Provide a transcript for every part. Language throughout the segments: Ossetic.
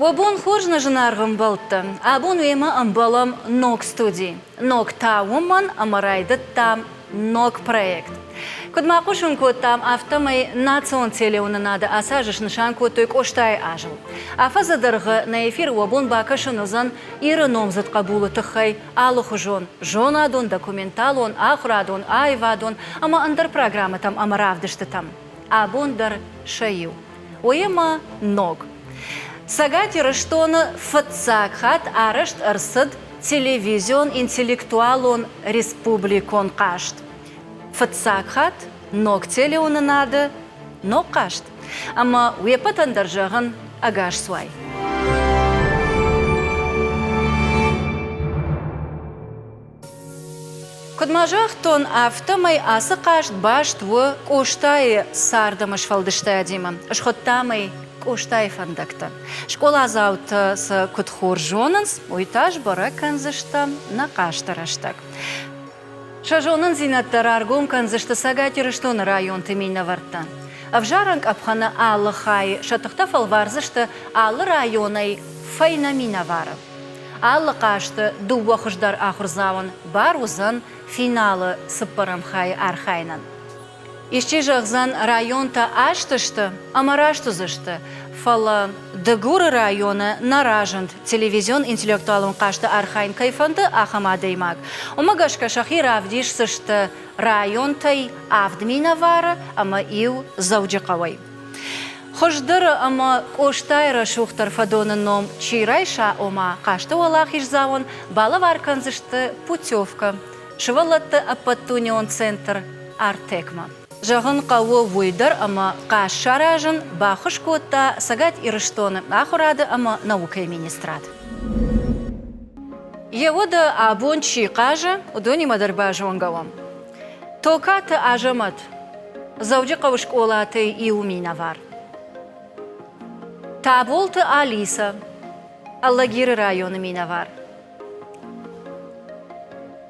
Уӕ бон хорз, нӕ зынаргъ ӕмбӕлттӕ! Абон уемӕ ӕмбӕлӕм ног студийы. Ног та уымӕн, ӕмӕ райдыдтам ног проект. Куыд ма хъусын кодтам, афтӕмӕй национ телеуынынады ацы азы снысан кодтой Къостайы азыл. Афӕдзы дӕргъы нӕ эфиры уӕ бон бакӕсын уыдзӕн Иры номдзыд хъӕбулы тыххӕй алыхуызон зонадон, документалон, ахуырадон, аивадон ӕмӕ ӕндӕр программӕтӕм ӕмӕ равдыстытӕм. Абон дӕр сӕ иу. Уыимӕ ног. Цӕгат Ирыстоны фыццаг хатт арӕзт ӕрцыд телевизион интеллектуалон республикон хъазт. Фыццаг хатт ног телеуынынады ног хъазт. Ӕмӕ уе ппӕтӕн дӕр зӕгъын ӕгас цуай. Куыд ма загътон, афтӕмӕй ацы хъазт баст у Къостайы цард ӕмӕ сфӕлдыстадимӕ. Схуыдтам ӕй Къостайы фӕндӕгтӕ. Скъоладзаутӕ сӕ куыд хорз зонынц, уый та сбӕрӕг кӕндзыстӕм нӕ хъазты рӕстӕг. Сӕ зонындзинӕдтӕ раргом кӕндзысты Цӕгат Ирыстоны районты минӕвӕрттӕ. Ӕвзарӕн къӕпхӕны алы хайы сӕ тыхтӕ фӕлвардзысты алы районӕй фӕйнӕ минӕвары. Алы хъазты дыууӕ хуыздӕр ахуырдзауӕн бар уыдзӕн финалы цыппӕрӕм хайы архайынӕн. Исчи зӕгъдзӕн, районтӕ аст сты ӕмӕ раст уыдзысты, фӕлӕ Дыгуры районы нӕ разынд телевизион интеллектуалон хъазты архайын кӕй фӕнды, ахӕм адӕймаг. Уымӕ гӕсгӕ сӕхи равдисдзысты районтӕй авд минӕвары ӕмӕ иу Дзӕуджыхъӕуӕй. Хуыздӕры ӕмӕ Къостайы рӕсугъддӕр фӕдоны ном чи райса, ома хъазты уӕлахиздзауӕн балӕвар кӕндзысты путевкӕ сывӕллӕтты ӕппӕтдунеон центр Артекмӕ. Зӕгъын хъӕуы уый дӕр, ӕмӕ хъазт саразын баххуыс кодта Цӕгат Ирыстоны ахуырады ӕмӕ наукӕйы министрад. Йеуӕдӕ абон чи хъазы, уыдонимӕ дӕр базонгӕ уӕм. Токаты Азӕмӕт, Дзӕуджыхъӕуы скъолатӕй иу минӕвар. Таболты Алисӕ, Алагиры районы минӕвар.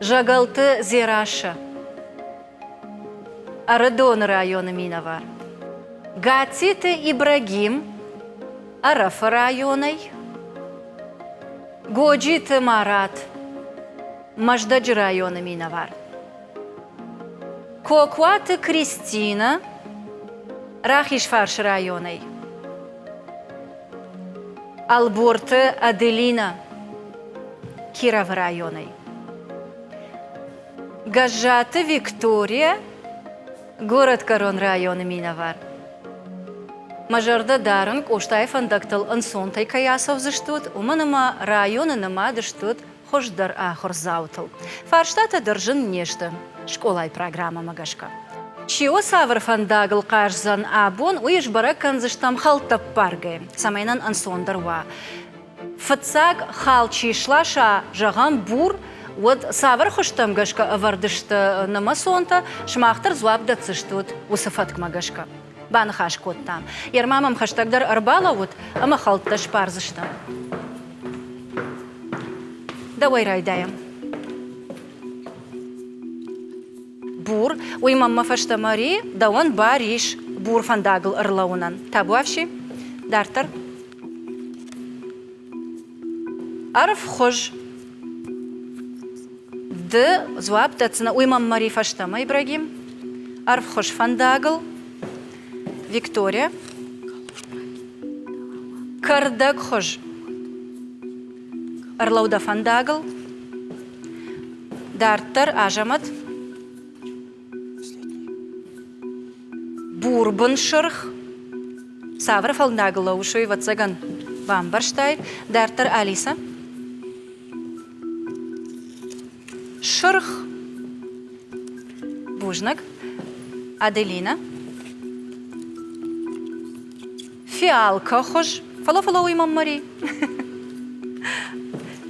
Зӕгӕлты Дзерассӕ, Ӕрыдоны районы минӕвар. Гатиты Ибрагим, Ӕрӕфы районӕй. Годжиты Марат, Мӕздӕджы районы минӕвар. Кокуаты Кристинӕ, Рахизфарсы районӕй. Ӕлборты Аделинӕ, Кировы районӕй. Гӕззаты Виктория, Горӕтгӕрон районы минӕвар. Мӕ зӕрдӕ дарын, Къостайы фӕндӕгтыл ӕнцонтӕй кӕй ацӕудзыстут, уымӕн ӕмӕ районы нымад стут хуыздӕр ахуырдзаутыл. Фарстатӕ дӕр зын не сты скъолайы программӕмӕ гӕсгӕ. Чи у цавӕр фӕндагыл хъаздзӕн абон, уый сбӕрӕг кӕндзыстӕм хӕлттӕ ппаргӕ, цӕмӕй нын ӕнцондӕр уа. Фыццаг хал чи сласа, зӕгъӕм, бур, уӕд цавӕр хуызтӕм гӕсгӕ ӕвӕрд сты нымӕцонтӕ, сымах дӕр дзуапп дӕтдзыстут уыцы фӕткмӕ гӕсгӕ. Баныхас кодтам. Ерма мӕм хӕстӕгдӕр ӕрбалӕууыд ӕмӕ хӕлттӕ сбардзыстӕм. Дӕуӕй райдайӕм. Бур, уый мӕнмӕ фӕстӕмӕ ри, дӕуӕн бар ис бур фӕндагыл ӕрлӕууынӕн. Табуафси. Дарддӕр. Ӕрвхуыз. Ды дзуапп дӕтдзынӕ, уый мӕм Мари фӕстӕмӕ, Ибрагим. Ӕрвхуыз фӕндагыл. Виктория. Кӕрдӕгхуыз. Ӕрлӕуу дӕ фӕндагыл. Дарддӕр Азӕмӕт. Бурбын сырх. Цавӕр фӕндагыл лӕууыс, уый, ӕвӕццӕгӕн, бамбӕрстай. Дарддӕр Алисӕ. Сырх. Бузныг. Аделинӕ. Фиалкӕ хуыз. Фӕлӕ фӕлӕ уый мӕм Мари.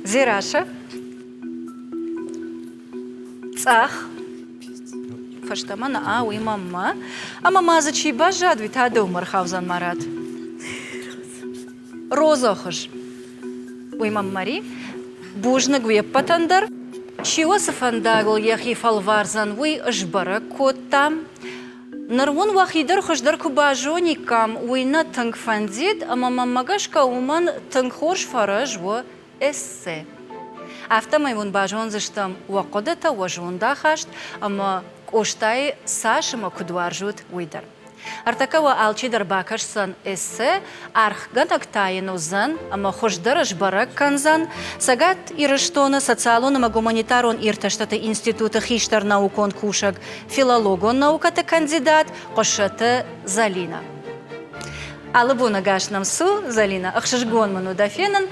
Дзерассӕ. Цъӕх. Фӕстӕмӕ нӕ, уый мӕммӕ. Ӕмӕ ма дзы чи баззад, уый та дӕумӕ рхаудзӕн, Марат. Роза хуыз. Уый мӕм Мари. Бузныг уе ппӕтӕн дӕр. Чи уӕ цы фӕндагыл йӕхи фӕлвардзӕн, уый сбӕрӕг кодтам. Ныр уын уӕхи дӕр хуыздӕр куы базониккам, уый нӕ тынг фӕндид, ӕмӕ мӕнмӕ гӕсгӕ уымӕн тынг хорз фӕрӕз у эссе. Афтӕмӕй уын базондзыстӕм уӕ хъуыдытӕ, уӕ зондахаст ӕмӕ Къостайы цас ӕмӕ куыд уарзут, уый дӕр. Ӕртӕккӕ уӕ алчидӕр бакӕсдзӕн эссе, аргъгӕнӕг та йын уыдзӕн ӕмӕ хуыздӕр сбӕрӕг кӕндзӕн Цӕгат Ирыстоны социалон ӕмӕ гуманитарон иртӕстыты институты хистӕр наукон кусӕг, филологон наукӕты кандидат Хъуыссӕты Зӕлинӕ. Алы бон ӕгас нӕм цу, Зӕлинӕ, ӕхсызгон мын у дӕ фенын.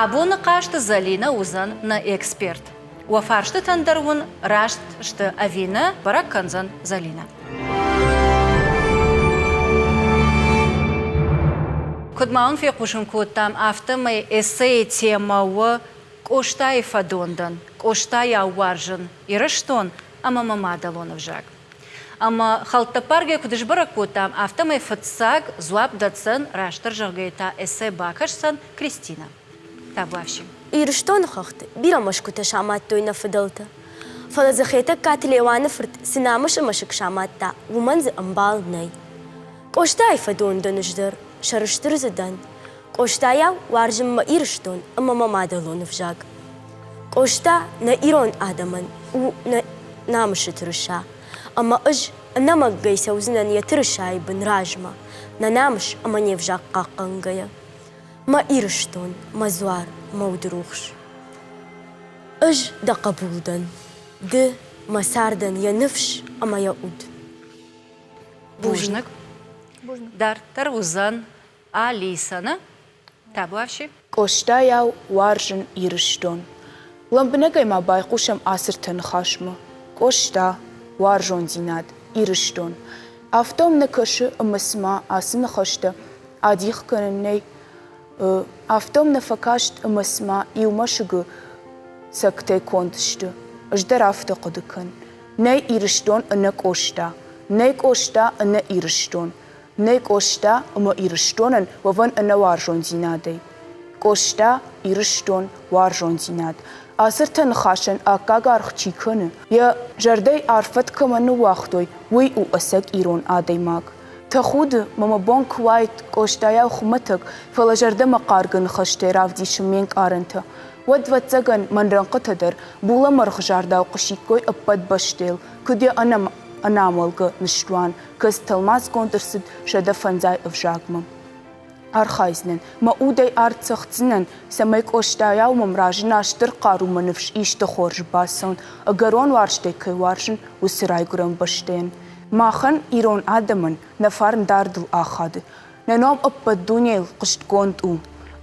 Абоны хъазты Зӕлинӕ уыдзӕн нӕ эксперт. Уӕ фарстытӕн дӕр уын раст сты ӕви нӕ, бӕрӕг кӕндзӕн Зӕлинӕ. Куыд ма уын фехъусын кодтам, афтӕмӕй эссейы темӕ у Къостайы фӕдон дӕн, Къостайау уарзын Ирыстон ӕмӕ мӕ мадӕлон ӕвзаг. Ӕмӕ хӕлттӕппаргӕ куыд сбӕрӕг кодтам, афтӕмӕй фыццаг дзуапп дӕтдзӕн, растдӕр зӕгъгӕйӕ та эссе бакӕсдзӕн Кристинӕ. Табуафси. Ирыстоны хӕхты бирӕ мӕсгуытӕ самадтой нӕ фыдӕлтӕ. Фӕлӕ дзы Хетӕгкаты Леуаны фырт цы намысы мӕсыг самадта, уымӕн дзы ӕмбал нӕй. Къостайы фӕдон дӕн ӕз дӕр, сӕрыстыр дзы дӕн. Къостайау уарзын мӕ Ирыстон ӕмӕ мӕ мадӕлон ӕвзаг. Къоста нӕ ирон адӕмӕн у нӕ намысы тырыса, ӕмӕ ӕз ӕнӕмӕнгӕй цӕудзынӕн йӕ тырысайы бын размӕ, нӕ намыс ӕмӕ не взаг хъахъхъӕнгӕйӕ. Мӕ Ирыстон, мӕ дзуар, мӕ удрухс. Ӕз дӕ хъӕбул дӕн, ды мӕ цардӕн йӕ ныфс ӕмӕ йӕ уд. Бузныг. Дарддӕр уыдзӕн Алисаны табуафси. Къостайау уарзын Ирыстон. Лӕмбынӕгӕй ма байхъусӕм ацы ртӕ ныхасмӕ. Къоста, уарзондзинад, Ирыстон. Афтӕ уӕм нӕ кӕсы, ӕмӕ цыма ацы ныхӕстӕ адих кӕнӕн нӕй. Афтӕ уӕм нӕ фӕкаст, ӕмӕ цыма иу мӕсыгы цӕгтӕй конд сты. Ӕз дӕр афтӕ хъуыды кӕн. Нӕй Ирыстон ӕнӕ Къоста. Нӕй Къоста ӕнӕ Ирыстон. Нӕй Къоста ӕмӕ Ирыстонӕн уӕвӕн ӕнӕуарзондзинадӕй. Къоста, Ирыстон, уарзондзинад. Ацы ртӕ ныхасӕн аккаг аргъ чи кӕны, йӕ зӕрдӕйы арф фӕд кӕмӕн ныууагътой, уый у ӕцӕг ирон адӕймаг. Тӕхуды, мӕ мӕ бон куы уаид Къостайау хуымӕтӕг, фӕлӕ зӕрдӕмӕхъаргӕ ныхӕстӕй равдисын ме нкъарӕнтӕ, уӕд, ӕвӕццӕгӕн, мӕн рӕнхъытӕ дӕр булӕмӕргъы зардау хъуысиккой ӕппӕт бӕстӕйыл, куыд йӕ ӕнӕамӕлгӕ ныстуан, кӕд тӕлмацгонд ӕрцыд 105 ӕвзагмӕ. Архайдзынӕн, мӕ удӕй арт цӕгъддзынӕн, цӕмӕй Къостайау мӕм разына стыр хъару мӕ ныфс исты хорз бацӕуын, ӕгӕрон уарзтӕй кӕй уарзын, уыцы райгуырӕн бӕстӕйӕн. Махӕн, ирон адӕмӕн, нӕ фарн дардыл ахады. Нӕ ном ӕппӕт дунейыл хъуыстгонд у,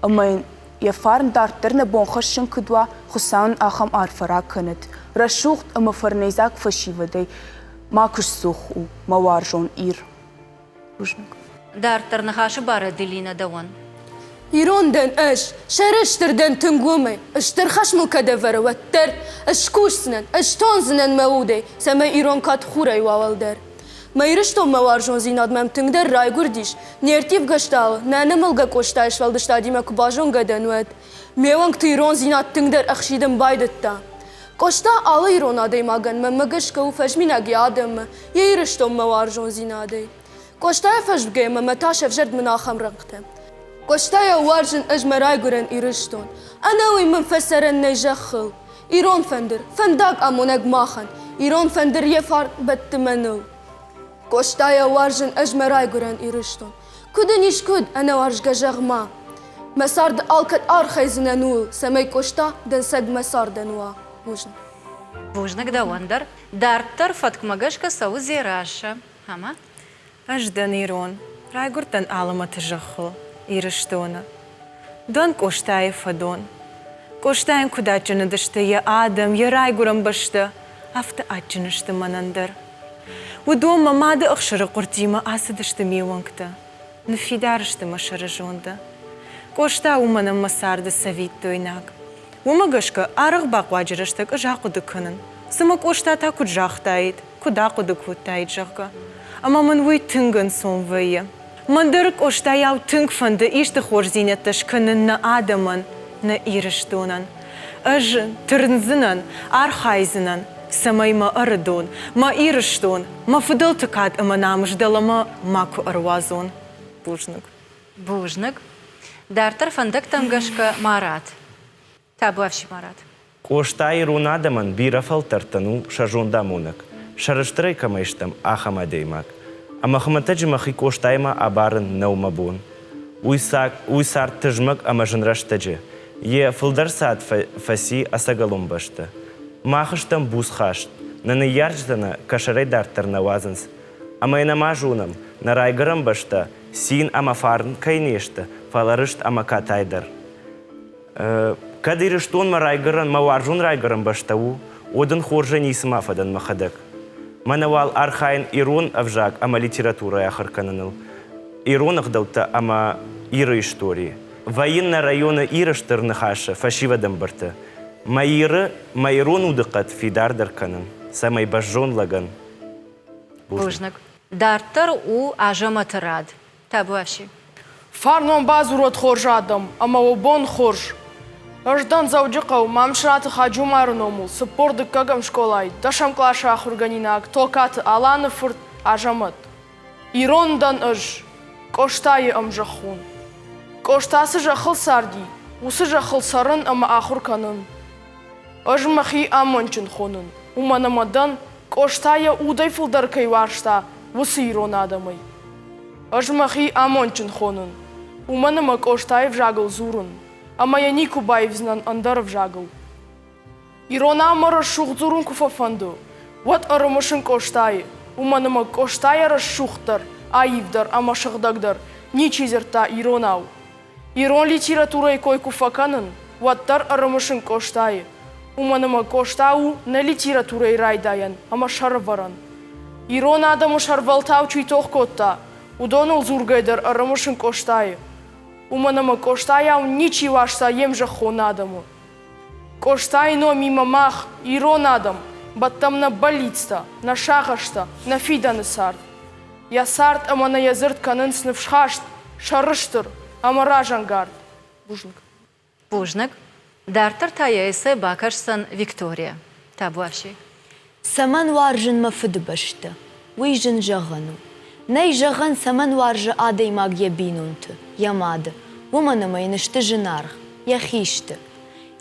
ӕмӕ йын йӕ фарн дарддӕр нӕ бон хӕссын куыд уа, Хуыцау ын ахӕм арфӕ ракӕнӕд. Рӕсугъд ӕмӕ фӕрнӕйдзаг фӕсивӕдӕй макуы сцух у, мӕ уарзон Ир. Бузныг. Дарддӕр ныхасы бар Аделинӕ дӕуӕн. Ирон дӕн ӕз, сӕрыстыр дӕн тынг уымӕй, стыр хӕс мыл кӕд ӕвӕры, уӕддӕр. Скусдзынӕн, ӕстондзынӕн мӕ удӕй, цӕмӕй ирон кад хурӕй уа уӕлдӕр. Мӕ Ирыстонмӕ уарзондзинад мӕм тынгдӕр райгуырдис, не рттивгӕ стъалы, нӕ ӕнӕмӕлгӕ Къостайы сфӕлдыстадимӕ куы базонгӕ дӕн, уӕд. Ме уӕнгты ирондзинад тынгдӕр ӕхсидын байдыдта. Къоста алы ирон адӕймагӕн мӕнмӕ гӕсгӕ у фӕзминаг йӕ адӕммӕ, йӕ Ирыстонмӕ уарзондзинадӕй. Къостайы фӕзмгӕйӕ мӕ та сӕвзӕрд мын ахӕм рӕнхъытӕ. Къостайӕ уарзын ӕз мӕ райгуырӕн Ирыстон. Ӕнӕуый мын фӕцӕрӕн нӕй зӕххыл. Ирон фӕндыр, фӕндаг амонӕг махӕн. Ирон фӕндыр йӕ фарн бӕтты мӕныл. Къостайӕ уарзын ӕз мӕ райгуырӕн Ирыстон. Куыд ын ис куыд, ӕнӕуарзгӕ зӕгъ-ма. Мӕ царды алкӕд архайдзынӕн ууыл, цӕмӕй Къоста дӕнцӕг мӕ цардӕн уа. Бузныг. Бузныг дӕуӕн дӕр. Дарддӕр фӕткмӕ гӕсгӕ цӕуы Дзерассӕ. Ӕмӕ? Ӕз дӕн ирон. Райгуырдтӕн алӕмӕты зӕххыл, Ирыстоны. Дӕн Къостайы фӕдон. Къостайӕн куыд адджын уыдысты йӕ адӕм, йӕ райгуырӕн бӕстӕ, афтӕ адджын сты мӕнӕн дӕр. Уыдон мӕ мады ӕхсыры хъуыртимӕ ацыдысты ме уӕнгтӕ, ныффидар сты мӕ сӕрызонды. Къоста у мӕнӕн мӕ царды цӕвиттойнаг. Уымӕ гӕсгӕ арӕх бахъуаджы рӕстӕг ӕз ахъуыды кӕнын, цымӕ Къоста та куыд загътаид, куыд ахъуыды кодтаид, зӕгъгӕ. Ӕмӕ мын уый тынг ӕнцон вӕййы. Мӕн дӕр Къостайау тынг фӕнды исты хорздзинӕдтӕ скӕнын нӕ адӕмӕн, нӕ Ирыстонӕн. Ӕз тырндзынӕн, архайдзынӕн. цӕмӕй мӕ Ӕрыдон, мӕ Ирыстон, мӕ фыдӕлты кад ӕмӕ намыс дӕлӕмӕ макуы ӕруадзон. Бузныг. Бузныг. Дарддӕр фӕндӕгтӕм гӕсгӕ Марат. Табуафси Марат. Къоста ирон адӕмӕн бирӕ фӕлтӕртӕн у сӕ зондамонӕг, сӕрыстырӕй кӕмӕй стӕм, ахӕм адӕймаг. Ӕмӕ хуымӕтӕджы мӕхи Къостаимӕ абарын нӕу мӕ бон. Уый цард тызмӕг ӕмӕ зын рӕстӕджы. Йӕ фылдӕр цард фӕци ӕцӕгӕлон бӕсты. Мах стӕм буцхаст, нӕ ныййарджытӕ нӕ кӕсӕрӕй дарддӕр нӕ уадзынц. Ӕмӕ йӕ нӕма зонӕм, нӕ райгуырӕн бӕстӕ цин ӕмӕ фарн кӕй не сты, фӕлӕ рыст ӕмӕ катай дӕр. Кӕд Ирыстон мӕ райгуырӕн, мӕ уарзон райгуырӕн бӕстӕ у, уӕд ын хорзӕй ницыма фӕдӕн мӕхӕдӕг. Мӕнӕ уал архайын ирон ӕвзаг ӕмӕ литературӕйы ахуыр кӕныныл, ирон ӕгъдӕуттӕ ӕмӕ Иры истори. Вӕййын нӕ районы Иры Стыр Ныхасы фӕсивӕд ӕмбырдты. Мӕ Иры, мӕ ирон удыхъӕд фидардӕр кӕнын, цӕмӕй бӕззон лӕгӕн. Бузныг. Дарддӕр у Азӕмӕты рад. Табуафси. Фарнон бадзурӕд хорз адӕм, ӕмӕ уӕ бон хорз! Ӕз дӕн Дзӕуджыхъӕуы Мамсыраты Хаджумары номыл 42-ӕм скъолайы дӕсӕм къласы ахуыргӕнинаг Токаты Аланы фырт Азӕмӕт. Ирон дӕн ӕз, Къостайы ӕмзӕххон. Къоста цы зӕххыл царди, уыцы зӕххыл цӕрын ӕмӕ ахуыр кӕнын. Ӕз мӕхи амондджын хонын, уымӕн ӕмӕ дӕн, Къоста йӕ удӕй фылдӕр кӕй уарзта, уыцы ирон адӕмӕй. Ӕз мӕхи амондджын хонын, уымӕн ӕмӕ Къостайы ӕвзагыл дзурын, ӕмӕ йӕ никуы баивдзынӕн ӕндӕр ӕвзагыл. Ирон ӕмӕ рӕсугъд дзурын куы фӕфӕнды, уӕд ӕрымысын Къостайы, уымӕн ӕмӕ Къостайӕ рӕсугъддӕр, аивдӕр ӕмӕ сыгъдӕгдӕр ничи дзырдта иронау. Ирон литературӕйы кой куы фӕкӕнын, уӕддӕр ӕрымысын Къостайы, уымӕн ӕмӕ Къоста у нӕ литературӕйы райдайӕн ӕмӕ сӕрӕвӕрӕн. Ирон адӕмы сӕрвӕлтау чи тох кодта, уыдоныл дзургӕ дӕр ӕрымысын Къостайы, уымӕн ӕмӕ Къостайау ничи уарзта йе мзӕххон адӕмы. Къостайы номимӕ мах, ирон адӕм, бӕттӕм нӕ бӕллицтӕ, нӕ сагъӕстӕ, нӕ фидӕны цард. Йӕ цард ӕмӕ нӕ йӕ дзырд кӕнынц ныфсхаст, сӕрыстыр ӕмӕ разӕнгард. Бузныг. Бузныг. Дарддӕр та йӕ эссе бакӕсдзӕн Виктория. Табуафси. Цӕмӕн уарзын мӕ фыдыбӕстӕ, уый зын зӕгъӕн у. Нӕй зӕгъӕн, цӕмӕн уарзы адӕймаг йӕ бинонты, йӕ мады, уымӕн ӕмӕ йын сты зынаргъ, йӕхи сты.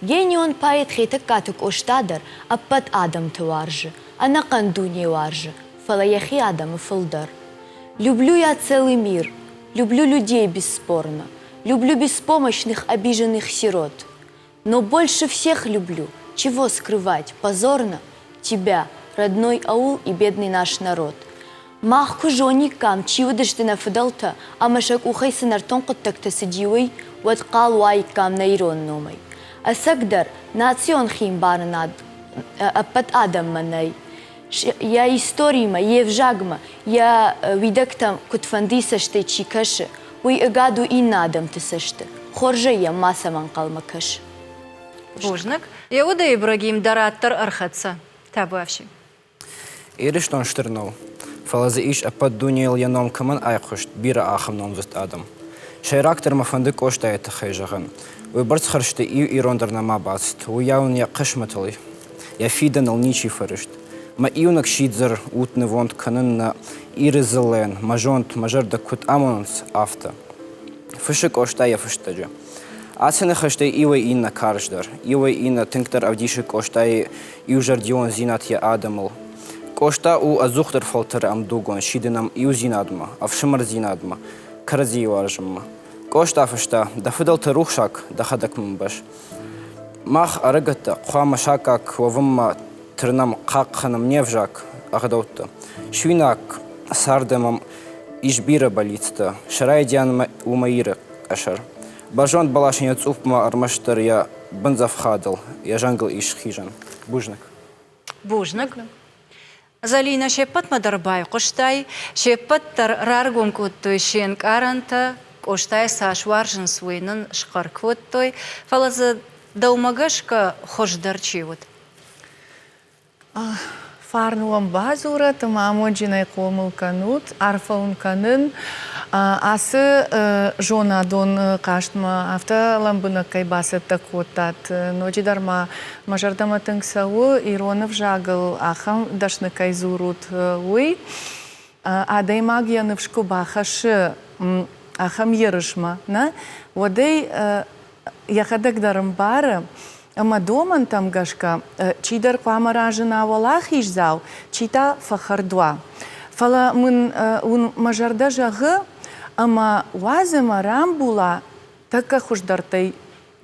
Генион поэт Хетӕгкаты Къоста дӕр ӕппӕт адӕмты уарзы, ӕнӕхъӕн дуне уарзы, фӕлӕ йӕхи адӕмы фылдӕр. Люблю я целый мир, люблю людей бесспорно, люблю беспомощных обиженных сирот. Но больше всех люблю, чего скрывать, позорно, тебя, родной аул и бедный наш народ. Мах куы зониккам, чи уыдысты нӕ фыдӕлтӕ ӕмӕ сӕ къухӕй цы нӕртон хъуыддӕгтӕ цыди, уый, уӕд хъал уаиккам нӕ ирон номӕй. Ӕцӕгдӕр, национ химбарынад ӕппӕт адӕммӕ нӕй. Йӕ историмӕ, йе взагмӕ, йӕ уидӕгтӕм куыдфӕндыйы цӕстӕй чи кӕсы, уый ӕгад у иннӕ адӕмты цӕсты, хорзӕй йӕм мацӕмӕ ӕнхъӕлмӕ кӕс. Бузныг. Еуды Ибрагим дӕ рад дӕр ӕрхӕццӕ. Табуафси. Ирыстон стыр нӕу, фӕлӕ дзы ис ӕппӕт дунейыл йӕ ном кӕмӕн айхъуыст, бирӕ ахӕм номдзыд адӕм. Сӕйрагдӕр мӕ фӕнды Къостайы тыххӕй зӕгъын. Уыйбӕрц хӕрзты иу ирон дӕр нӕма бацыд, уыйау ын йӕ хъысмӕтыл, йӕ фидӕныл ничи фӕрыст. Мӕ иунӕг сидзӕр уд нывонд кӕнын нӕ Иры дзыллӕйӕн, мӕ зонд, мӕ зӕрдӕ куыд амонынц, афтӕ. Фыссы Къоста йӕ фыстӕджы. Ацы ныхӕстӕй иуӕй иннӕ карздӕр, иуӕй иннӕ тынгдӕр ӕвдисы Къостайы иузӕрдиондзинад йӕ адӕмыл. Къоста у ӕдзухдӕр фӕлтӕры ӕмдугон, сиды нӕм иудзинадмӕ, ӕфсымӕрдзинадмӕ, кӕрӕдзийы уарзынмӕ. Къоста фыста, дӕ фыдӕлты рухсаг дӕхӕдӕг мын бӕз. Мах, ӕрыгӕттӕ, хъуамӕ саккаг уӕвынмӕ тырнӕм, хъахъхъӕнӕм не взаг, ӕгъдӕуттӕ. Суинаг царды мӕм ис бирӕ бӕллицтӕ, сӕ райдианмӕ уымӕ Иры къӕсӕр. Бӕрзонд бӕласӕн йӕ цъупмӕ ӕрмӕстдӕр йӕ бындзӕфхадыл, йӕ зӕнгыл ис схизӕн. Бузныг. Бузныг. Зӕлинӕ, се ппӕтмӕ дӕр байхъуыстай, се ппӕт дӕр раргом кодтой се нкъарӕнтӕ, Къостайы цас уарзынц, уый нын схъӕр кодтой, фӕлӕ дзы дӕумӕ гӕсгӕ хуыздӕр чи уыд? Фарн уӕм бадзурӕт ӕмӕ амонджынӕй хъомыл кӕнут, арфӕ уын кӕнын. Ацы зонадон хъазтмӕ афтӕ лӕмбынӕг кӕй бацӕттӕ кодтат, ноджыдӕр ма мӕ зӕрдӕмӕ тынг цӕуы, ирон ӕвзагыл ахӕм дӕсны кӕй дзурут, уый. Адӕймаг йӕ ныфс куы бахӕссы ахӕм ерысмӕ, нӕ, уӕд ӕй йӕхӕдӕг дӕр ӕмбары, ӕмӕ домӕнтӕм гӕсгӕ чидӕр хъуамӕ разына уӕлахиздзау, чи та фӕхӕрд уа. Фӕлӕ мын уын мӕ зӕрдӕ зӕгъы, ӕмӕ уадз ӕмӕ рамбула тӕккӕ хуыздӕртӕй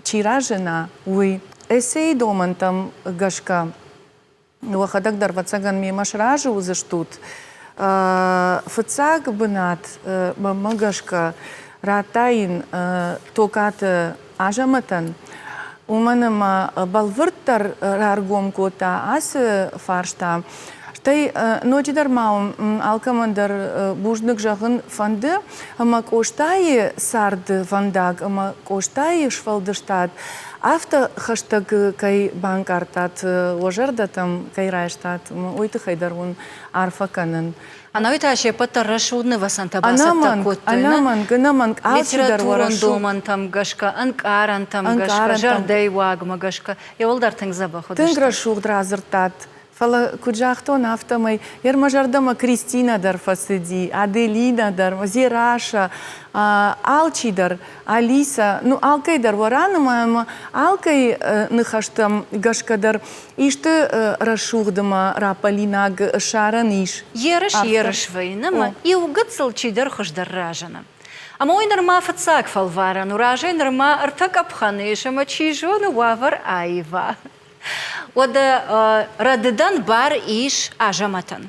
чи разына, уый. Эссейы домӕнтӕм гӕсгӕ Уӕхӕдӕг дӕр, ӕвӕццӕгӕн, мемӕ сразы уыдзыстут. Фыццаг бынат, мӕнмӕ гӕсгӕ, радтаин Токаты Азӕмӕтӕн, уымӕн ӕмӕ бӕлвырддӕр раргом кодта ацы фарста. Стӕй ноджыдӕр ма алкӕмӕн дӕр бузныг зӕгъын фӕнды, ӕмӕ Къостайы цардвӕндаг ӕмӕ Къостайы сфӕлдыстад Афтӕ хӕстӕг кӕй банкъардтат, уӕ зӕрдӕтӕм кӕй райстат, уый тыххӕй дӕр уын арфӕ кӕнын. Ӕнӕуи та се ппӕт дӕр рӕсугъд нывӕцӕнтӕ бацӕттӕ кодтой. Ӕнӕмӕнг, ӕнӕмӕнг, алчидӕр уӕ Литературон домӕнтӕм гӕсгӕ, ӕнкъарӕнтӕм гӕсгӕ, зӕрдӕйы уагмӕ гӕсгӕ. Иуылдӕр тынг дзӕбӕх уыдысты. Тынг рӕсугъд радзырдтат Фӕлӕ, куыд загътон, афтӕмӕй йе мӕ зӕрдӕмӕ Кристинӕ дӕр фӕцыди, Аделинӕ дӕр, Зераша, алчидӕр, Алисӕ, ну алкӕй дӕр уӕ ранымайӕм ӕмӕ алкӕй ныхӕстӕм гӕсгӕ дӕр исты рӕсугъд ӕмӕ раппӕлинаг ссарӕн ис. Ерыс ерыс вӕййы ӕмӕ иу гыццыл чидӕр хуыздӕр разыны. Ӕмӕ уый нырма фыццаг фӕлварӕн у, разӕй нырма ӕртӕ къӕпхӕны ис ӕмӕ чи зоны уавӕр аива. Уӕдӕ рӕдыдӕн бар ис Азӕмӕтӕн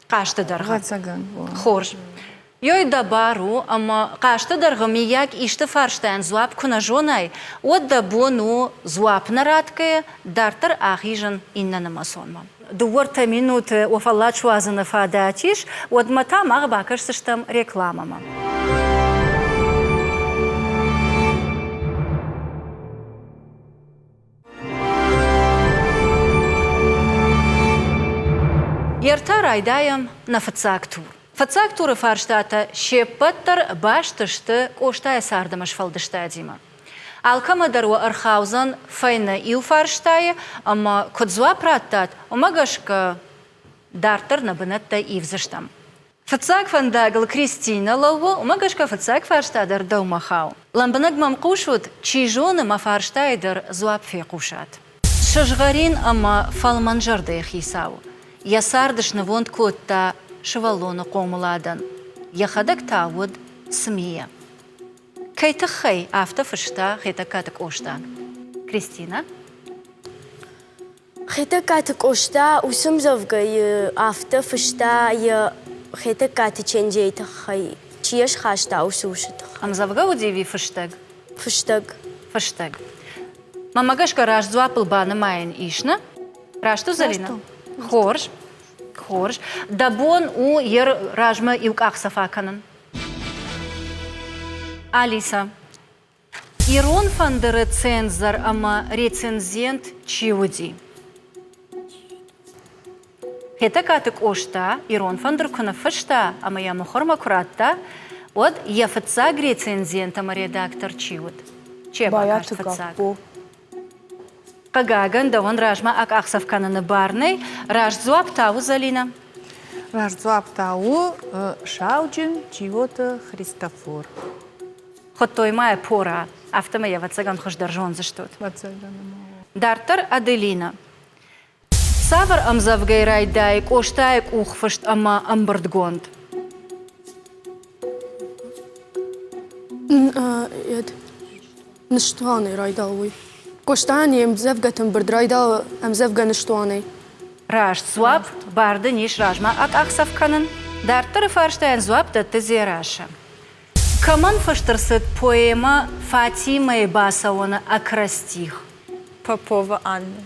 хъазты дӕргъы. Ӕвӕццӕгӕн. Хорз. Ёй дӕ бар у, ӕмӕ хъазты дӕргъы миййаг исты фарстайӕн дзуапп куы нӕ зонай, уӕд дӕ бон у дзуапп нӕ ратгӕйӕ дарддӕр ахизын иннӕ нымӕцонмӕ. Дыууӕ-ӕртӕ минуты уӕ фӕллад суадзыны фадат ис, уӕдмӕ та мах бакӕсдзыстӕм рекламӕмӕ. Ӕртӕ райдайӕм нӕ фыццаг тур. Фыццаг туры фарстатӕ се ппӕт дӕр баст сты Къостайы цард ӕмӕ сфӕлдыстадимӕ. Алкӕмӕ дӕр уӕ ӕрхаудзӕн фӕйнӕ иу фарстайы ӕмӕ куыд дзуапп раттат, уымӕ гӕсгӕ дарддӕр нӕ бынӕттӕ ивдзыстӕм. Фыццаг фӕндагыл Кристинӕ лӕууы, уымӕ гӕсгӕ фыццаг фарста дӕр дӕумӕ хауы. Лӕмбынӕг мӕм хъусут, чи зоны, мӕ фарстайы дӕр дзуапп фехъусат. Сызгъӕрин ӕмӕ фӕлмӕн зӕрдӕйы хицау. Йӕ цард снывонд кодта сывӕллоны хъомыладӕн, йӕхӕдӕг та уыд ЦМИ-йӕ. Кӕй тыххӕй афтӕ фыста Хетӕгкаты Къоста? Кристинӕ? Хетӕгкаты Къоста уыцы ӕмдзӕвгӕйы афтӕ фыста йӕ Хетӕгкаты Чендзейы тыххӕй, чи йӕ схаста, уыцы усы тыххӕй. Ӕмдзӕвгӕ уыди ӕви фыстӕг? Фыстӕг. Фыстӕг. Мӕнмӕ гӕсгӕ раст дзуаппыл банымайӕн ис, нӕ? Раст у, Зӕлинӕ? Хорз. Хорз. Дӕ бон у йӕ размӕ иу къахдзӕф акӕнын. Алиса, Ирон фӕндыры цензор ӕмӕ рецензент чи уыди? Хетӕгкаты Къоста Ирон фӕндыр куы ныффыста ӕмӕ йӕ мыхуырмӕ куы радта, уӕд йӕ фыццаг рецензент ӕмӕ редактор чи уыд? Чи йӕ бакаст фыццаг? Хъыгагӕн, дӕуӕн размӕ акъахдзӕф кӕныны бар нӕй. Раст дзуапп та у, Зӕлинӕ. Раст дзуапп та у сауджын Джиоты Христофор. Хуыдтой ма йӕ Пора, афтӕмӕй, ӕвӕццӕгӕн, хуыздӕр зондзыстут. Дарддӕр Аделинӕ. Цавӕр ӕмдзӕвгӕйы райдайы Къостайы къухфыст ӕмӕ ӕмбырдгонд? Ныстуанӕй райдауы уый. Къостайӕн йе мдзӕвгӕты ӕмбырд райдауы ӕмдзӕвгӕ ныстуанӕй. Раст дзуапп, бар дын ис размӕ акъахдзӕф кӕнын. Дарддӕры фарстайӕн дзуапп дӕтты Дзерассӕ. Кӕмӕн фыст ӕрцыд поэмӕ Фатимӕйы бацӕуӕны акростих? Попова Анна.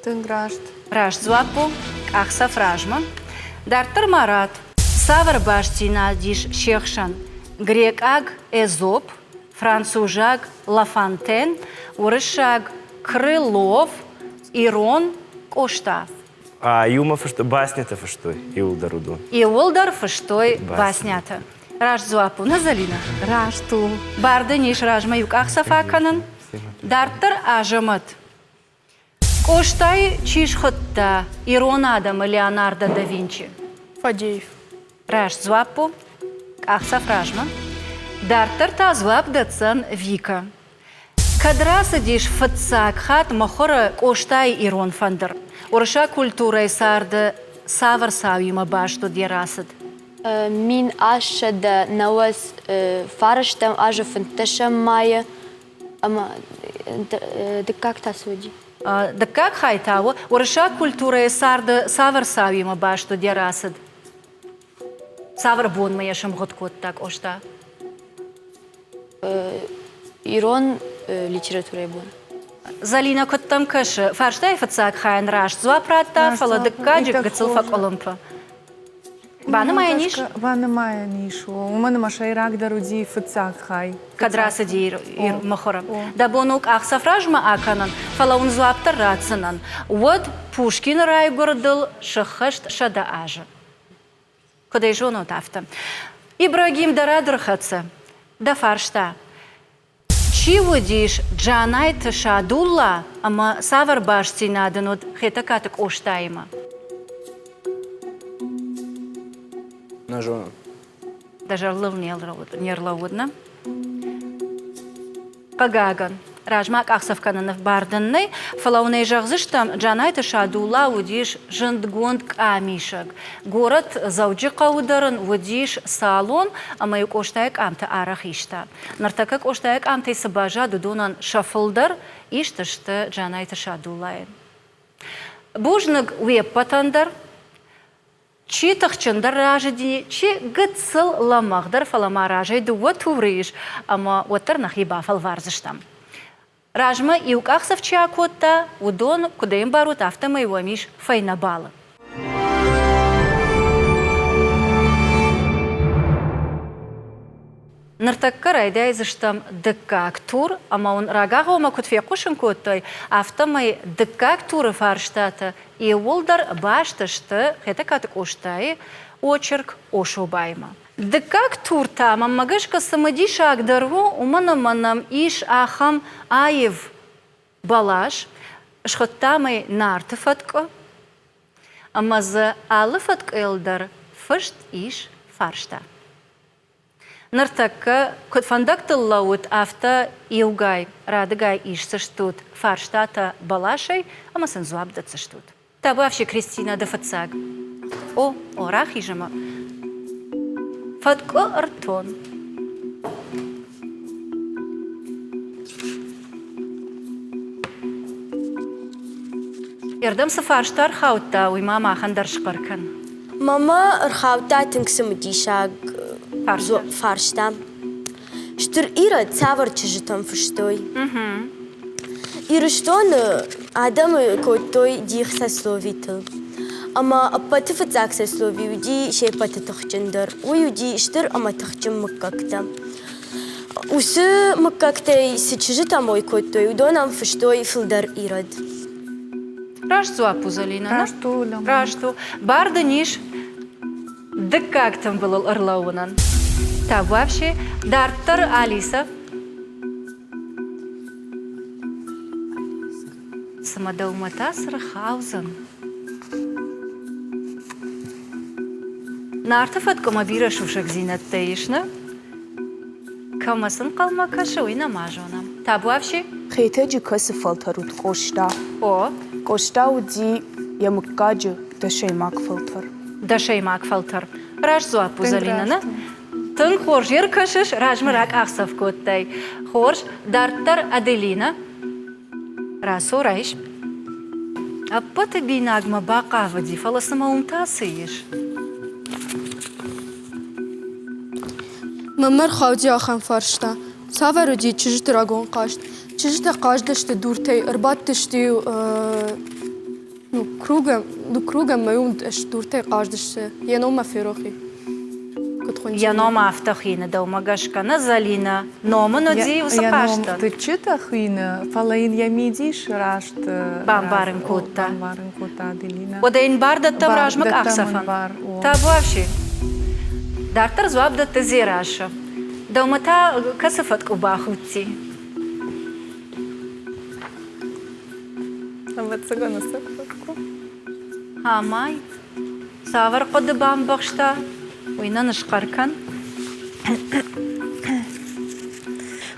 Тынг раст. Раст дзуапп у. Къахдзӕф размӕ. Дарддӕр ма ратт, цавӕр бастдзинад ис се хсӕн? Грекъаг Эзоп, французаг Лафонтен, уырыссаг Крылов, ирон Къоста. А иумӕ фыст баснятӕ фыстой иууылдӕр уыдон. Иууылдӕр фыстой баснятӕ. Раст дзуапп у, нӕ Зӕлинӕ? Раст у. Бар дын ис размӕ иу къахдзӕф акӕнын. Дарддӕр Азӕмӕт. Къостайы чи схуыдта ирон адӕмы Леонардо да Винчи? Фадеев. Раст дзуапп у. Къахдзӕф размӕ. Дарддӕр та дзуапп дӕтдзӕн Вика. Кӕд рацыдис фыццаг хатт мыхуыры Къостайы ирон фӕндыр? Уырыссаг культурӕйы царды цавӕр цауимӕ баст уыд йӕ рацыд? 1890 фарӕстӕм азы фынддӕсӕм майы ӕмӕ дыккаг та цы уыди? Дыккаг хай та у, уырыссаг культурӕйы царды цавӕр цауимӕ баст уыд йӕ рацыд? Цавӕр бонмӕ йӕ сӕмгъуыд кодта Къоста? Ирон литературӕйы бон. Зӕлинӕ куыд дӕм кӕсы? Фарстайы фыццаг хайӕн раст дзуапп радта, фӕлӕ дыккаджы гыццыл фӕкъуылымпы. Банымайӕн ис? Банымайӕн ис, уымӕн ӕмӕ сӕйрагдӕр уыди фыццаг хай. Кӕд рацыди мыхуыры. Дӕ бон у къахдзӕф размӕ акӕнын, фӕлӕ уын дзуапп дӕр ратдзынӕн. Уӕд Пушкины райгуырдыл сыххӕст 100 азы. Куыд ӕй зонут, афтӕ. Ибрагим дӕр ӕрхӕццӕ. Дӕ фарста. Чи уыдис Джанайты Садулла ӕмӕ цавӕр бастдзинад ын уыд Хетӕгкаты Къостаимӕ? Нӕ зонын. Дӕ зӕрдыл не рлӕууыд, нӕ? Хъыгагӕн, размӕ къахдзӕф кӕныны бар дын нӕй, фӕлӕ уын ӕй зӕгъдзыстӕм, Джанайты Садулла уыдис зындгонд къамисӕг. Горӕт Дзӕуджыхъӕуы дӕр ын уыдис салон ӕмӕ-иу Къостайы къамтӕ арӕх иста. Ныртӕккӕ Къостайы къамтӕй цы баззад, уыдонӕн сӕ фылдӕр ист сты Джанайты Садуллайы. Бузныг уе ппӕтӕн дӕр. Чи тыхджындӕр рӕзыди, чи гыццыл лӕмӕгъдӕр, фӕлӕ ма разӕй дыууӕ туры ис, ӕмӕ уӕддӕр нӕхи бафӕлвардзыстӕм. Размӕ иу къахдзӕф чи акодта, уыдон, куыд ӕй ӕмбарут, афтӕмӕй уӕм ис фӕйнӕ балы. Ныртӕккӕ райдайдзыстӕм дыккаг тур, ӕмӕ уын рагагъоммӕ куыд фехъусын кодтой, афтӕмӕй дыккаг туры фарстатӕ иууылдӕр баст сты Хетӕгкаты Къостайы очерк Ошобаимӕ. Дыккаг тур та, мӕнмӕ гӕсгӕ, цымыдисагдӕр у, уымӕн ӕмӕ нӕм ис ахӕм аив бӕлас, схуыдтам ӕй Нарты фӕткъуы, ӕмӕ дзы алы фӕткъуыйыл дӕр фыст ис фарста. Ныртӕккӕ куыд фӕндӕгтыл лӕуут, афтӕ иугай, радыгай исдзыстут фарстатӕ бӕласӕй ӕмӕ сын дзуапп дӕтдзыстут. Табуафси Кристинӕ, ды фыццаг. О, о, рахиз ӕмӕ фӕткъуы ӕртон. Ердӕм цы фарста ӕрхаудта, уый ма махӕн дӕр схъӕр кӕн. Мамӕ ӕрхаудта тынг цымыдисаг фарста. Стыр Ирӕ цавӕр чызджытӕм фыстой? Ирыстоны адӕмы кодтой дих сословитыл. Ӕмӕ ӕппӕты фыццаг сослови уыди се ппӕты тыхджындӕр. Уый уыди стыр ӕмӕ тыхджын мыггӕгтӕ. Уыцы мыггӕгтӕй цы чызджытӕ мой кодтой, уыдон ӕм фыстой фылдӕр ирӕд. Раст дзуапп у, Зӕлинӕ. Раст у, Раст у. Бар дын ис дыккаг тымбылыл ӕрлӕууынӕн. Табуафси. Дарддӕр Алиса. Цымӕ дӕумӕ та цы рхаудзӕн? Нарты фӕткъуымӕ бирӕ сусӕгдзинӕдтӕ ис, нӕ? Кӕмӕ цы нхъӕлмӕ кӕсы, уый нӕма зонӕм. Табуафси? Хетӕджы кӕцы фӕлтӕр уыд Къоста? О. Къоста уыди йӕ мыггаджы дӕсӕймаг фӕлтӕр. Дӕсӕймаг фӕлтӕр. Раст дзуапп у, Зӕлинӕ, нӕ? Тынг хорз ӕркӕсыс, размӕ ракъахдзӕф кодтай. Хорз. Дарддӕр Аделинӕ. Рацу, райс. Ӕппӕты бинагмӕ бахъавыди, фӕлӕ цымӕ уым та цы ис? Мӕнмӕ рхауди ахӕм фарста: цавӕр уыди чызджыты рагон хъазт? Чызджытӕ хъазыдысты дуртӕй, ӕрбадтысты-иу ну, кругом, ну, кругом ӕмӕ-иу дуртӕй хъазыдысты. Йӕ ном мӕ ферох и. Куыд хуынди? Йӕ ном афтӕ хуины дӕумӕ гӕсгӕ, нӕ Зӕлинӕ? Ном ын уыди уыцы хъазтӕн? Тыччытӕ хуины, фӕлӕ йын йӕ мидис раст бамбарын кодта. Бамбарын кодта Аделинӕ. Уӕдӕ йын бар дӕттӕм размӕ къахдзӕфӕн? Табуафси. Дарддӕр дзуапп дӕтты Дзерассӕ. Дӕумӕ та кӕцы фӕткъуы бахудти? Ӕвӕццӕгӕн, уыцы фӕткъуы. Амай, цавӕр хъуыды бамбӕхста, уый нӕ нысхъӕр кӕн.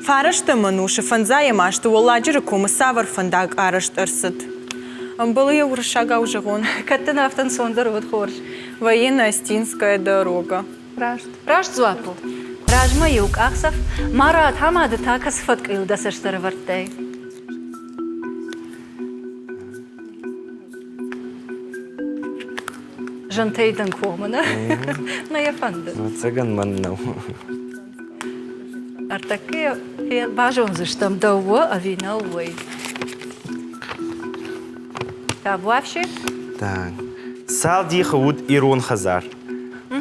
Фарӕстӕм ӕнусы фӕндзайӕм азты Уӕлладжыры комы цавӕр фӕндаг арӕзт ӕрцыд? Ӕмбӕлы йӕ уырыссагау зӕгъон. Кӕд дын афтӕ ӕнцондӕр уыд хорз. Военно-Остинская дорога. Раст. Раст дзуапп у. Размӕ иу къахдзӕф, Марат, ӕмӕ ды та кӕцы фӕткъуыйыл дӕ цӕст ӕрӕвӕрдтай? Зынтӕй дын комы, нӕ? Нӕ йӕ фӕнды. Ӕвӕццӕгӕн мӕн нӕу. Ӕртӕккӕ базондзыстӕм, дӕу у ӕви нӕу, уый. Табуафси? Так. Цал дихы уыд ирон хӕдзар?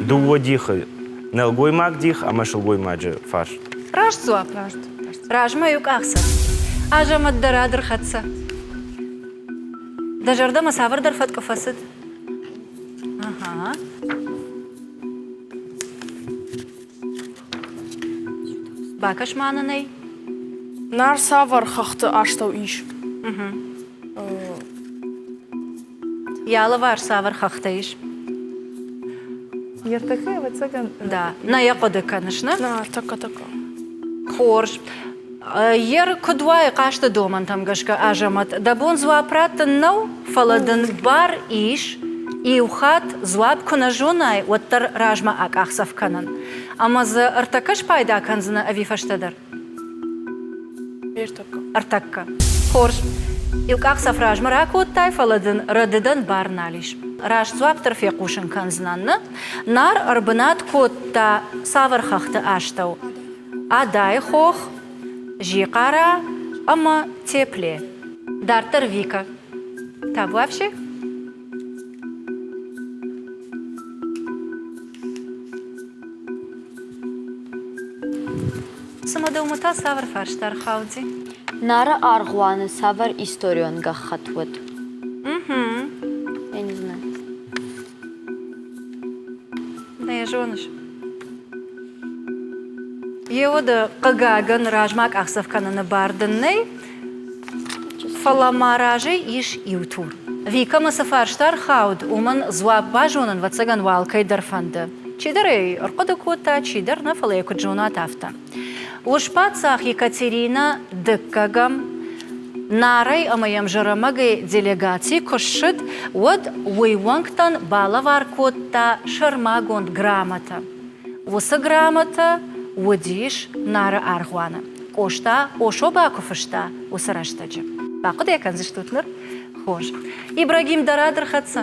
Дыууӕ дихы. Нӕлгоймаг дих ӕмӕ сылгоймаджы фарс. Раст дзуапп. Раст. Размӕ иу къахдзӕф. Азӕмӕт дӕр ӕрхӕццӕ. Дӕ зӕрдӕмӕ цавӕрдӕр фӕткъуы фӕцыд? Ага. Бакӕс ма нын ӕй. Нар цавӕр хӕхты астӕу ис? Йӕ алыварс цавӕр хӕхтӕ ис? Ертӕккӕ, ӕвӕццӕгӕн. Да, нӕ йӕ хъуыды кӕныс, нӕ? Нӕ, ӕртӕккӕ-тӕккӕ. Хорз. Ер куыд уайы хъазты домӕнтӕм гӕсгӕ, Азӕмӕт, дӕ бон дзуапп раттын нӕу, фӕлӕ дын бар ис, иу хатт дзуапп куы нӕ зонай, уӕддӕр размӕ акъахдзӕф кӕнын. Ӕмӕ дзы ӕртӕккӕ спайда кӕндзынӕ ӕви фӕстӕдӕр? Ӕртӕккӕ. Ӕртӕккӕ. Хорз. Иу къахдзӕф размӕ ракодтай, фӕлӕ дын рӕдыдӕн бар нал ис. Раст дзуапп дӕр фехъусын кӕндзынӕн, нӕ? Нар ӕрбынат кодта цавӕр хӕхты астӕу? Адайы хох, Зикъара ӕмӕ Тепле. Дарддӕр Вика. Табуафси? Цымӕ дӕумӕ та цавӕр фарста ӕрхауди? Нары аргъуаны цавӕр историон гӕххӕтт уыд? Угу. Я не знаю. Нӕ йӕ зоныс. Еуӕдӕ, хъыгагӕн, размӕ къахдзӕф кӕныны бар дын нӕй, фӕлӕ ма разӕй ис иу тур. Викӕмӕ цы фарста ӕрхауд, уымӕн дзуапп базонын, ӕвӕццӕгӕн, уӕ алкӕй дӕр фӕнды. Чидӕр ӕй ӕрхъуыды кодта, чидӕр нӕ, фӕлӕ йӕ куыд зонат, афтӕ. Ус-паддзах Екатеринӕ дыккӕгӕм Нарӕй ӕмӕ йӕм Зӕрӕмӕгӕй делегаци куы ссыд, уӕд уый уӕнгтӕн балӕвар кодта сӕрмагонд грамотӕ. Уыцы грамотӕ уыдис Нары аргъуаны, Къоста Ошоба куы фыста, уыцы рӕстӕджы. Бахъуыды йӕ кӕндзыстут ныр? Хорз. Ибрагим дӕр ӕрхӕццӕ.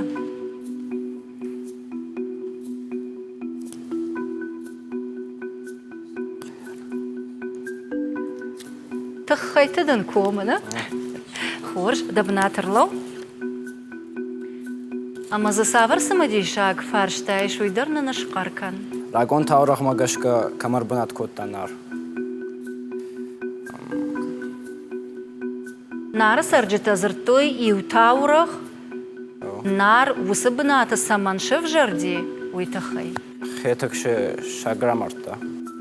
Тыххӕйты дын комы, нӕ? Хорз, дӕ бынат ӕрлӕуу. Ӕмӕ дзы цавӕр цымыдисаг фарста ис, уый дӕр нын схъӕр кӕн. Рагон таурӕгъмӕ гӕсгӕ кӕм ӕрбынат кодта Нар? Нары цӕрджытӕ дзырдтой иу таурӕгъ, Нар уыцы бынаты цӕмӕн сӕвзӕрди, уый тыххӕй. Хетӕг саг рамардта.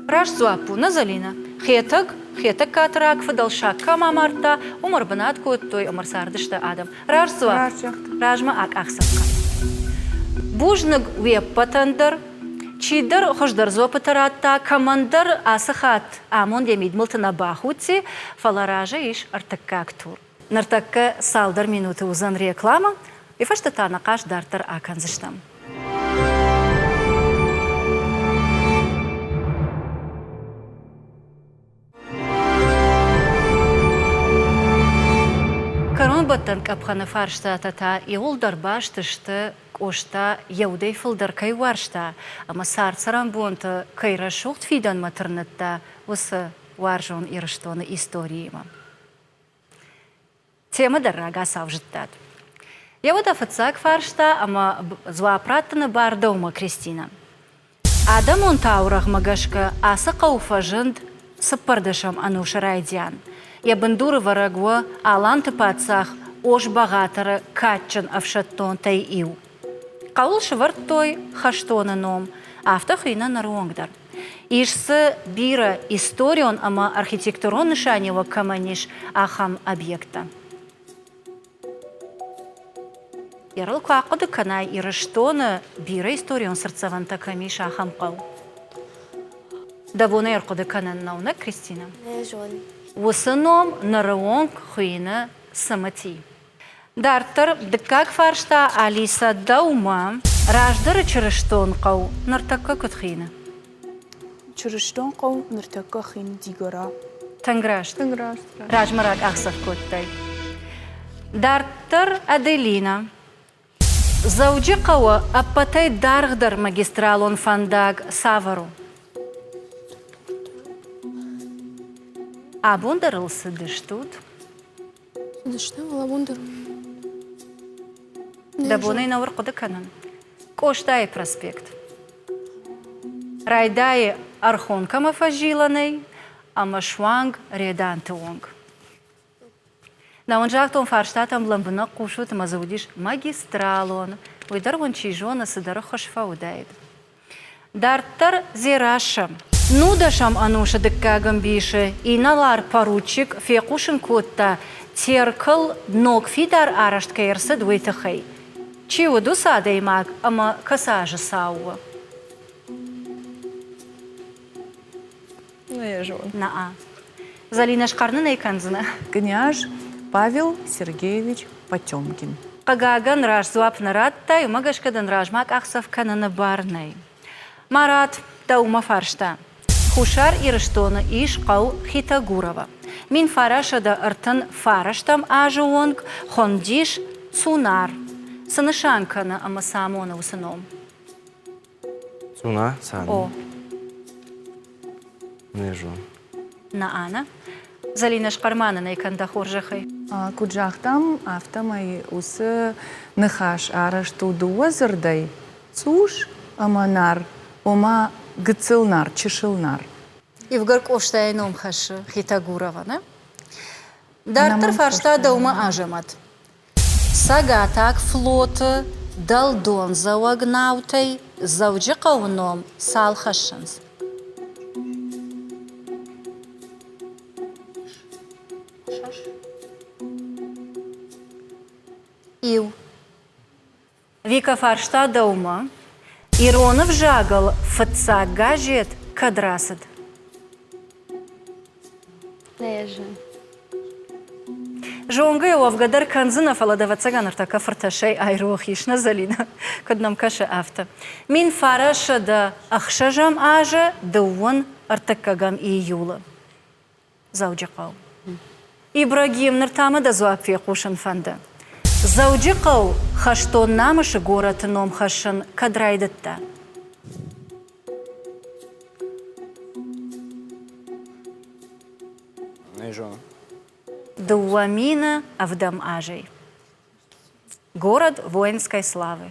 Раст дзуапп у, нӕ, Зӕлинӕ? Хетӕг, Хетӕгкаты рагфыдӕл саг кӕм амардта, уым ӕрбынат кодтой ӕмӕ ӕрцардысты адӕм. Раст дзуапп. Размӕ акъахдзӕф кӕн. Бузныг уе ппӕтӕн дӕр. Чидӕр хуыздӕр дзуӕппытӕ радта, кӕмӕндӕр ацы хатт амонд йӕ мидмылты нӕ бахудти, фӕлӕ разы ис ӕртыккаг тур. Ныртӕккӕ цалдӕр минуты уыдзӕн рекламӕ, уый фӕстӕ та нӕ хъазт дарддӕр акӕндзыстӕм. Кӕронбӕттӕн къӕпхӕны фарстатӕ та иууылдӕр баст сты Къоста йӕ удӕй фылдӕр кӕй уарзта ӕмӕ цард-цӕрӕнбонты кӕй рӕсугъд фидӕнмӕ тырныдта, уыцы уарзон Ирыстоны историимӕ. Темӕ дӕр рагацау зыдтат. Йӕ уӕдӕ фыццаг фарста ӕмӕ дзуапп раттыны бар дӕумӕ, Кристинӕ. Адӕмон таурӕгъмӕ гӕсгӕ ацы хъӕу фӕзынд цыппӕрдӕсӕм ӕнусы райдиан. Йӕ бындурывӕрӕг у Аланты паддзах Ос-Бӕгъатыры кадджын ӕфсӕддонтӕй иу. Хъӕуыл сӕвӕрдтой хӕстоны ном, афтӕ хуыйны ныры онг дӕр. Ис дзы бирӕ историон ӕмӕ архитектурон нысаниуӕг кӕмӕн ис, ахӕм объекттӕ. Ерыл куы ахъуыды кӕнай, Ирыстоны бирӕ историон цыртдзӕвӕнтӕ кӕм ис, ахӕм хъӕу. Дӕ бон ӕй ӕрхъуыды кӕнын нӕу, нӕ, Кристинӕ? Нӕ зонын. Уыцы ном ныры онг хуыйны Цымыти. Дарддӕр дыккаг фарста Алисӕ дӕумӕ. Раздӕры чырыстон хъӕу ныртӕккӕ куыд хины? Чырыстон хъӕу ныртӕккӕ хины Дигора. Тынг раст. Тынг раст. Размӕ ракъахдзӕф кодтай. Дарддӕр Аделина. Дзӕуджыхъӕуы ӕппӕтӕй даргъдӕр магистралон фӕндаг цавӕр у? Абон дӕр ыл цыдыстут? Цыдыстӕм, абон дӕр. Дӕ бонӕй нӕ ӕрхъуыды кӕнын. Къостайы проспект. Райдайы Ӕрхонкӕмӕ фӕзилӕнӕй ӕмӕ суанг Реданты онг. Нӕ уын загътон фарстатӕм лӕмбынӕг хъусут ӕмӕ дзы уыдис магистралон, уый дӕр уын чи зоны цыдӕр ӕххуыс фӕуыдаид. Дарддӕр Дзерассӕ. Нудӕсӕм ӕнусы дыккаг ӕмбисы инӕлар-поручик фехъусын кодта, Теркыл ног фидар арӕзт кӕй ӕрцыд, уый тыххӕй. Чи уыд уыцы адӕймаг ӕмӕ кӕцы азы цау у? Нӕ йӕ зонын. Наа. Залинӕ, схъӕр нын ӕй кӕндзынӕ? Къняз Павел Сергеевич Потемкин. Хъыгагӕн, раст дзуапп нӕ радтай, уымӕ гӕсгӕ дын размӕ къахдзӕф кӕныны бар нӕй. Марат, дӕумӕ фарста. Хуссар Ирыстоны ис хъӕу Хитагурово. 1939 азы онг хуындис Цунар. Цы нысан кӕны ӕмӕ цы амоны уыцы ном? Цуна, сан. О. Не зон. Наана. Залина схъӕрмӕ нын ӕй кӕн дӕ хорзӕхӕй. Куыд загътам, афтӕмӕй уыцы ныхас арӕзт у дыууӕ дзырдӕй, цъус ӕмӕ нар, ома гыццыл нар, чысыл нар. Иугӕр Къостайы ном хӕссы Хетагурова, нӕ? Дарддӕр фарста дӕумӕ, Азӕмӕт. Цӕгатаг флоты дӕлдондзӕуӕг наутӕй Дзӕуджыхъӕуы ном цал хӕссынц? Иу. Вика фарста дӕумӕ, ирон ӕвзагыл фыццаг газет кӕд рацыд? Нӕ йӕ зонын. Зонгӕ уӕвгӕ дӕр кӕндзынӕ, фӕлӕ дӕ ӕвӕццӕгӕн ӕртӕккӕ фыртӕссӕй айрох ис, нӕ, Зӕлинӕ? Куыд нӕм кӕсы, афтӕ. 1906 азы дыууын ӕртыккӕгӕм июлы. Дзӕуджыхъӕу. Ибрагим, ныр та мӕ дӕ дзуапп фехъусын фӕнды. Дзӕуджыхъӕу хӕстон намысы горӕты ном хӕссын кӕд райдыдта? Не зонын. 2000 ӕвдӕм азӕй. Город воинской славы.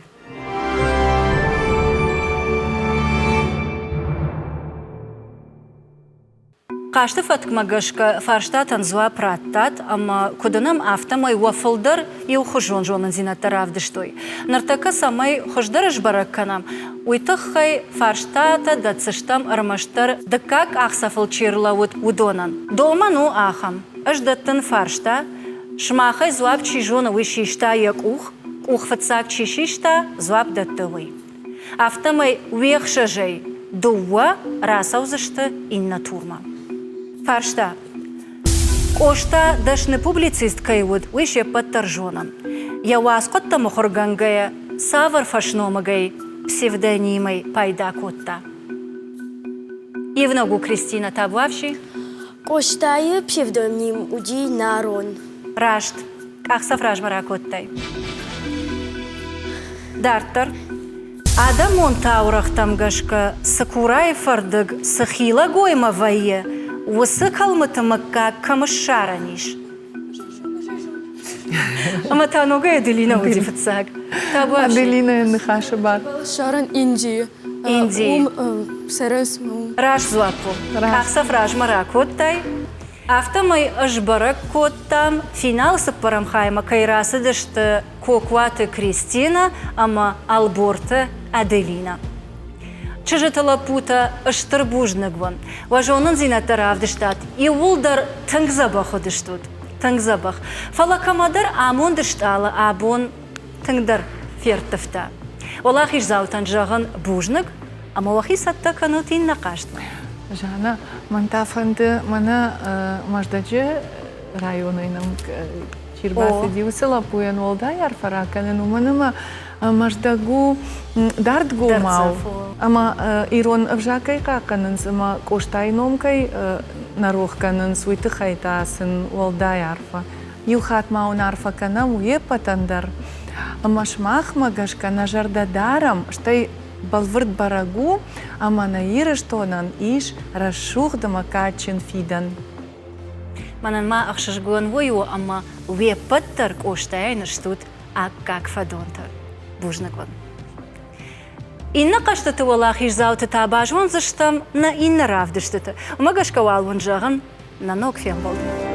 Хъазты фӕткмӕ гӕсгӕ фарстатӕн дзуапп радтат ӕмӕ куыд уынӕм, афтӕмӕй уӕ фылдӕр иухуызон зонындзинӕдтӕ равдыстой. Ныртӕккӕ цӕмӕй хуыздӕр сбӕрӕг кӕнӕм, уый тыххӕй фарстатӕ дӕтдзыстӕм ӕрмӕстдӕр дыккаг къахдзӕфыл чи рлӕууыд, уыдонӕн. Домӕн у ахӕм: ӕз дӕттын фарста, сымахӕй дзуапп чи зоны, уый систа йӕ къух, къух фыццаг чи систа, дзуапп дӕтты уый. Афтӕмӕй уе хсӕзӕй дыууӕ рацӕудзысты иннӕ турмӕ. Фарста. Къоста дӕсны публицист кӕй уыд, уый се ппӕт дӕр зонӕм. Йӕ уацхъуыдтӕ мыхуыргӕнгӕйӕ цавӕр фӕсномыгӕй, псевдонимӕй пайда кодта? Ивнӕг у Кристина Табуавси. Къостайы псевдоним уыди Нарон. Раст. Къахдзӕф размӕ ракодтай. Дарддӕр. Адӕмон таурӕгътӕм гӕсгӕ Цыкурайы фӕрдыг цы хилӕгоймӕ вӕййы, уыцы кӕлмыты мыггаг кӕм ссарӕн ис? Ӕмӕ та ногӕй Аделинӕ уыди фыццаг. Аделинӕйы ныхасы бар. Ссарӕн Индийы. Индийы. Уым цӕрынц. Раст дзуапп у. Къахдзӕф размӕ ракодтай. Афтӕмӕй ӕз бӕрӕг кодтам, финалы цыппӕрӕм хаймӕ кӕй рацыдысты Кокуаты Кристинӕ ӕмӕ Ӕлборты Аделинӕ. Чызджыты лӕппутӕ, стыр бузныг уын. Уӕ зонындзинӕдтӕ равдыстат. Иууылдӕр тынг дзӕбӕх уыдыстут. Тынг дзӕбӕх. Фӕлӕ кӕмӕдӕр амонды стъалы абон тынгдӕр ферттывта. Уӕлахиздзаутӕн зӕгъын бузныг ӕмӕ уӕхи цӕттӕ кӕнут иннӕ хъазтмӕ. Жанна, мӕн та фӕнды мӕнӕ Мӕздӕджы районӕй нӕм чи рбацыди, уыцы лӕппуйӕн уӕлдай арфӕ ракӕнын, уымӕн ӕмӕ Мӕздӕг у дардгомау ӕмӕ ирон ӕвзаг кӕй хъахъхъӕнынц ӕмӕ Къостайы ном кӕй нӕ рох кӕнынц, уый тыххӕй та сын уӕлдай арфӕ. Иу хатт ма уын арфӕ кӕнӕм уе ппӕтӕн дӕр. Ӕмӕ сымахмӕ гӕсгӕ нӕ зӕрдӕ дарӕм, стӕй бӕлвырд бӕрӕг у, ӕмӕ нӕ Ирыстонӕн ис рӕсугъд ӕмӕ кадджын фидӕн. Мӕнӕн ма ӕхсызгон уый у, ӕмӕ уе ппӕт дӕр Къостайӕн стут аккаг фӕдонтӕ. Бузныг уын. Иннӕ хъӕзтыты уӕлахиздзауты та базондзыстӕм нӕ иннӕ равдыстыты. Уымӕ гӕсгӕ уал уын зӕгъын нӕ ног фембӕлдмӕ.